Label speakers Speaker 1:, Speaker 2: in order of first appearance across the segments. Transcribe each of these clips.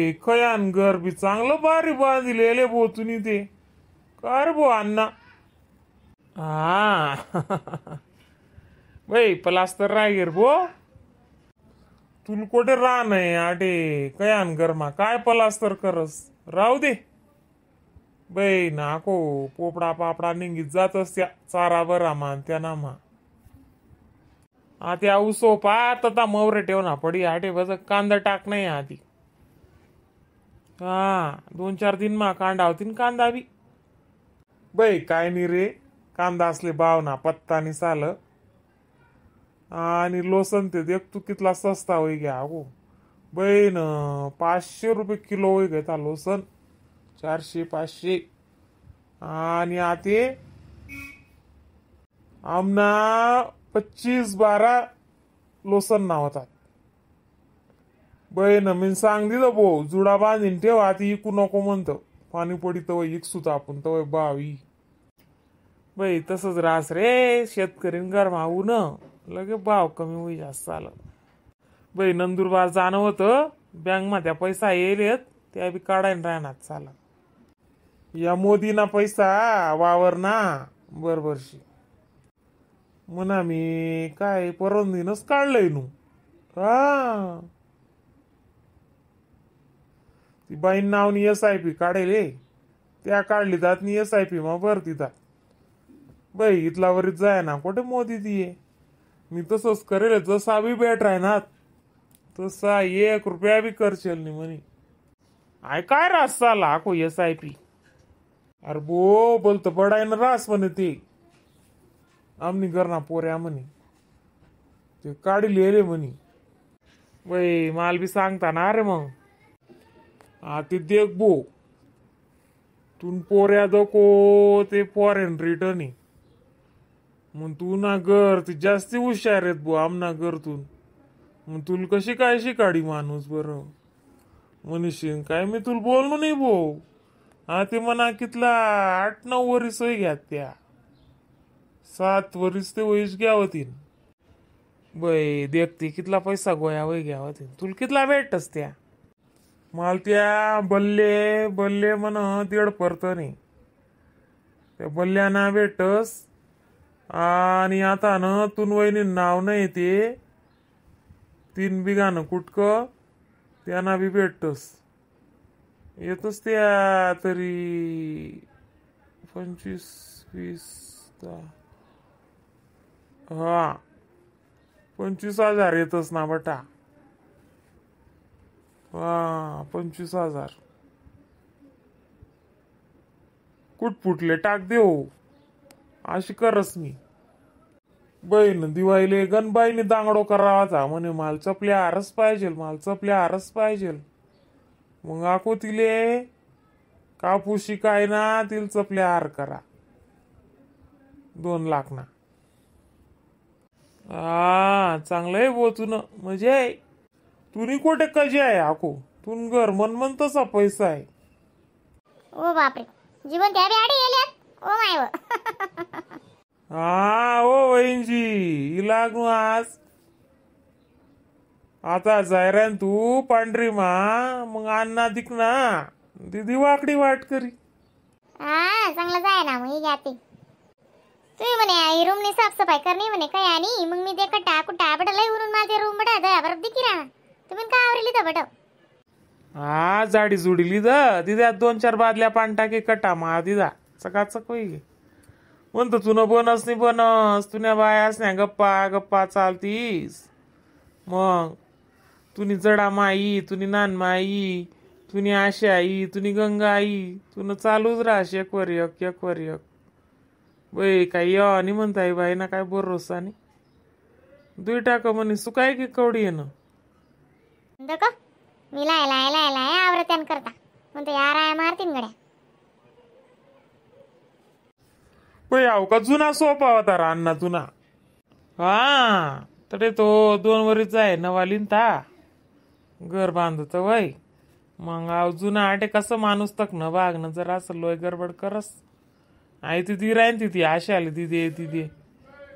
Speaker 1: बाई खयान घर बी चांगलं भारी बांधिलेले भो तुम्ही ते कर भो अण्णा. हा बाई प्लास्टर राहीर भो तुला कोठे राहणं आहे आटे कयान गरमा काय प्लास्टर करस राहू दे. बाई नाको पोपडा पापडा निघित जात असत्या चारा बरा मान त्या ना मा आत्या उसो पा तता मवरे ठेव ना पडी आटे बस कांदा टाक नाही आधी. हा 2-4 दिन मा कांदा होतीन कांदा बी. बाई काय नाही रे कांदा असले भाव ना पत्ता नाही साल आणि लोसन ते देख तू कितला सस्ता होई गया अगो बाई न 500 रुपये किलो होई गया लोसन 400-500. आणि आते आमना 25-12 लोसन ना होतात. बाई न मी सांग दिलं भो जुडा बांधीन ठेव आती इकू नको म्हणतो पाणी पडी तवय इकसूत आपण तवय बावी. बाई तसंच रास रे शेतकरीन गरमा ऊन लगे भाव कमी होई जास्त आलं. बाई नंदुरबार जाणं होतं बँक मा त्या पैसा येईल त्या बी काढायला राहणार चाला. या मोदीना पैसा वावर ना बरोबरशी म्हणा मी काय परवंदीनच काढलंय नू. हा ती बाईन नावनी SIP काढेल त्या काढली जात नी SIP मग भरती जात. बाई इथला वरीत जाय ना कुठे मोदी ती मी तसंच करेल जसा बी भेट राहणार तसा 1 रुपया बी करचेल नाही म्हणे. I काय रास चाला को SIP. अरे बो बोलतो बडाय ना रास म्हणे ते आमनी करना पोऱ्या म्हणे ते काढी लिहिले म्हणे. बाई माल बी सांगता ना रे मग हा ते देख बो तू पोऱ्या दको ते फॉरेन रिटर्न आहे मग तू ना घर ते जास्ती हुशार आहेत बो आमना घरतून मग तुला कशी काय शिकाडी माणूस बरं मनीषीन काय मी तुला बोललो नाही भो. हा ते म्हणा कितला 8-9 वरीस होई घ्या त्या 7 वरीस ते वयस घ्या होतीन. बाई देखते कितला पैसा गोया वय घ्या होतीन तुला कितला भेटस त्या माल त्या बल्ले बल्ले म्हण 1.5 परत नाही त्या बल्ल्याना भेटस. आणि आता ना तुन वहिनी नाव नाही ते 3 बिघानं कुटक त्यांना बी भेटस येतच त्या तरी 25-20 हा 25,000 येतच ना बटा. हा 25,000 कुटपुटले टाक देऊ अशी करस मी. बहीण दिवाळीले गणबाईने दांगडो करावाचा म्हणे माल चपल्या आरस पाहिजे माल चपल्या आरस पाहिजे. मग आको तिले कापूशी काय ना तिल चपल्या हार करा 2 लाख ना. हा चांगलं आहे बो तुन म्हणजे तुनी कोठे कजी आहे आको तुन घर मन मन तसा पैसा आहे.
Speaker 2: ओ बापरे जीवन त्या आडी येल्यात ओ my.
Speaker 1: हा ओ वहींजी लागू आज आता जायरान तू पांढरी मा मग अण्णा दिक ना दिदी वाकडी वाट करी.
Speaker 2: हा चांगलं जाय ना मग जाते तुम्ही म्हणे रूम नी साफसफाई करणे म्हणे काय आणि मग मी ते कटा कुटा बट लय उरून माझे रूम बटा दया बरोबर दिकी राहणार तुम्ही का आवरली तर बट.
Speaker 1: हा जाडी जुडली the दिद्या 2-4 बादल्या पान टाके कटा मा दिदा चकाचक होई म्हणतो तुन बोनस नाही बोनस तुन्या बायास नाही गप्पा गप्पा चालतीस मग तुनी जडा माई तुनी नान माई तुनी आशा आई तुनी गंगा आई तुन चालूच राहश एक वर एक एक वर एक. बाई काय आणि म्हणताय बाई ना काय भरोसा नाही दुई टाक म्हणे सुकाय की कवडी आहे ना.
Speaker 2: मी लाय लाय लाय लाय आवरत्यान करता म्हणतो यार I मारतीन गड्या.
Speaker 1: बाई आव का जुना सोपा होता रान्ना जुना. हा तडे तो 2 वरीचा आहे नवालीन ता घर बांधत वय मग आव जुना आटे कसं माणूस तक न बागन जर असं लोय गडबड करस आई ती राहीन ती आशा आली ती दे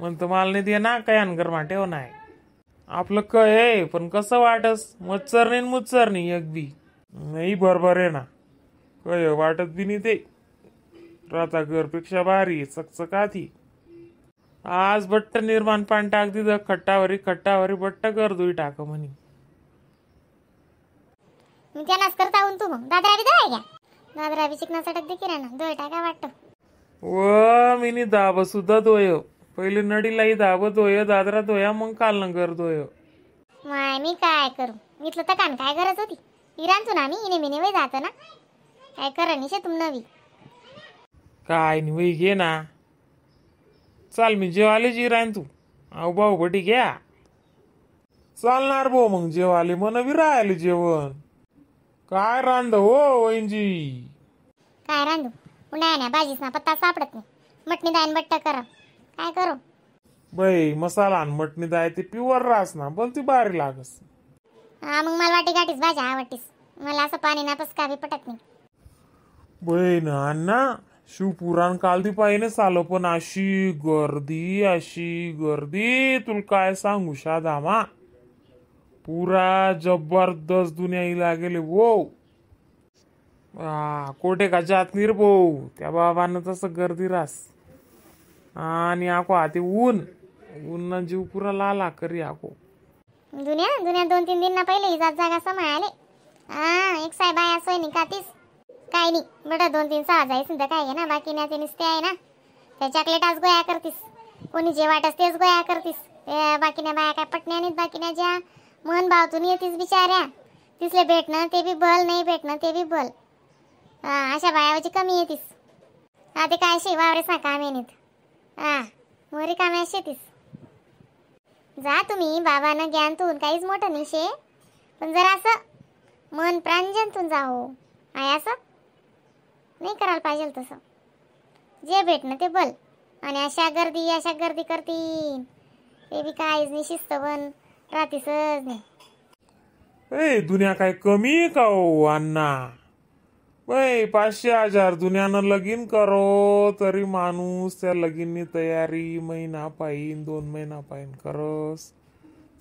Speaker 1: म्हणतो मला नाही दे ना काय गरमा ठेव नाही आपलं कय पण कसं वाटस मच्छर नाही मुच्छर नाही एक बी. नाही बरोबर आहे ना, काय वाटत बी नाही ते. राहता घरपेक्षा भारी चकचकाती. आज बट्ट निर्माण पान टाक दिलं खट्टावरी खट्टावरी बट्ट कर दुई टाक म्हणे.
Speaker 2: मी त्यांनाच करता आऊन तू मग दादरा बी दवाय घ्या, दादरा बी चिकना सटक दे किराणा दोय टाका वाटतं.
Speaker 1: व मिनी दाब सुद्धा दोय, पहिले नडीलाही दाब दोय, दादरा दोया, मग काल घर दोय.
Speaker 2: माय मी काय करू, इथलं तर कान काय गरज होती इरांतून आम्ही इने मिने वय जातो ना, काय करा निशे तुम नवी
Speaker 1: काय नाही वय घे ना. चाल मी जेवाले जी रान तू आऊ भाऊ बटी घ्या चालणार भाऊ. मग जेवाले मन बी राहिले जेवण काय रांध हो वैंजी?
Speaker 2: काय रांधू, उन्हाळ्या भाजीच ना पत्ता सापडत नाही, मटणी दाईन बट्ट करा काय करू
Speaker 1: बाई. मसाला आणि मटणी दाय ते प्युअर रास ना बोलती भारी लागस.
Speaker 2: हा मग मला वाटी गाठीच भाज्या आवडतीस, मला असं पाणी ना पसका बी पटत नाही.
Speaker 1: बाई ना अण्णा शिवपुराण काल ती पाहिजे चालो, पण अशी गर्दी अशी गर्दी तुला काय सांगू शादामा, पुरा जबरदस्त दुनिया लागेल वो. कोठे का जात नाही रे भाऊ, त्या बाबांना तसं गर्दी रास. आणि आको आते ऊन ऊन ना जीव पुरा लाला करी आको.
Speaker 2: दुनिया दुनिया 2-3 दिन ना पहिले जात जागा समायाले. हा एक साहेब आहे असोय नाही का तीस काय नाही बरं 2-3 सहा जायचं तर काय आहे ना, बाकी ना ते नुसते आहे ना त्या चॉकलेट आज गोया करतीस, कोणी जे वाटस तेच गोया करतीस. ते बाकी ना बाया काय पटण्या नाहीत, बाकी ना ज्या मन भावतून येतीस बिचाऱ्या, तिसले भेटणं ते बी बल, नाही भेटणं ते बी बल. हा अशा बायाची कमी येतीस. हा ते काय शे वावरेस ना कामे नाहीत, हा मोरी कामे शेतीस. जा तुम्ही बाबानं ज्ञानतून काहीच मोठं नाही शे, पण जरा असं मन प्राण जंतून जाओ आहे असं नाही करायला पाहिजे तसं. जे भेटणं ते बल. आणि अशा गर्दी अशा गर्दी करतील ते बी काहीच नाही, शिस्त पण राहतीसच नाही.
Speaker 1: ए दुनिया काय कमी का हो अण्णा? बाई 500,000 दुनियानं लगीन करो तरी माणूस त्या लगीननी तयारी महिना पाहिन 2 महिना पाहिन करस,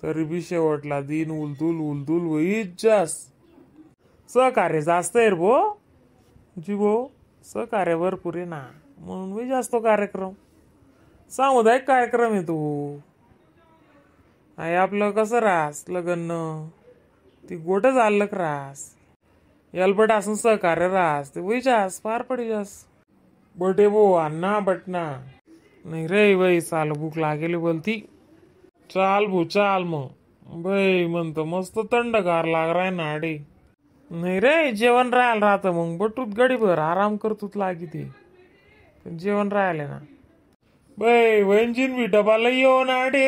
Speaker 1: तरी बी शेवटला दिन उलदुल उलदुल होईच जास. सहकार्य जास्त आहे रे भो जी भो, सहकार्य भरपूर आहे ना, म्हणून मी जास्त कार्यक्रम सामुदायिक कार्यक्रम आहे तो. आई आपलं कसं रास लग्न ती गोट झालं रास एलबट असून सहकार्य रास ते वय जास पार पडी जास. बटे भो अण्णा बटना नाही रे वय चाल भूक लागेली बोलती. चाल भो चाल मग बाई म्हणतो मस्त थंडगार लाग राय ना अडे. नाही रे जेवण राहायला राहतं मग बटूत गडीभर आराम करतोत लागी ते जेवण राहिले ना. बाई वैंजीन बी डबाला येऊ ना अडे,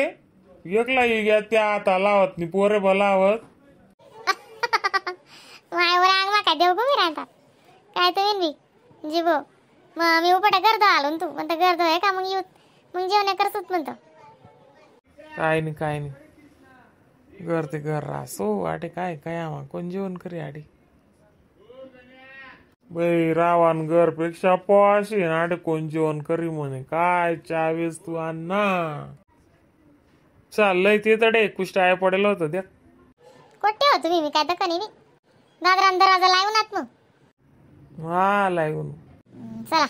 Speaker 1: एकला ये घ्या त्या आता लावत नाही पोरे बलावत.
Speaker 2: मायवर अंग मा काय देव गुमी राहतात काय तुम्ही बी जीवो. मग मी उपटा गर्द आलो तू म्हणतो गर्द आहे का मग येऊ मग जेवण करतोच म्हणतो.
Speaker 1: काय नाही काय नाही घर ते घर रासो आटे काय काय आमा कोण जेवण करी आडे. बाई रावान घर पेक्षा पॉशी आडे कोण जेवण करी म्हणे काय चावीस तू अण्णा. चाललंय ते तडे कुष्ट आहे पडेल होतं द्या.
Speaker 2: कोठे हो तुम्ही? मी काय दका नाही दादरा दरवाजा लावून आत मग.
Speaker 1: हा लावून
Speaker 2: चला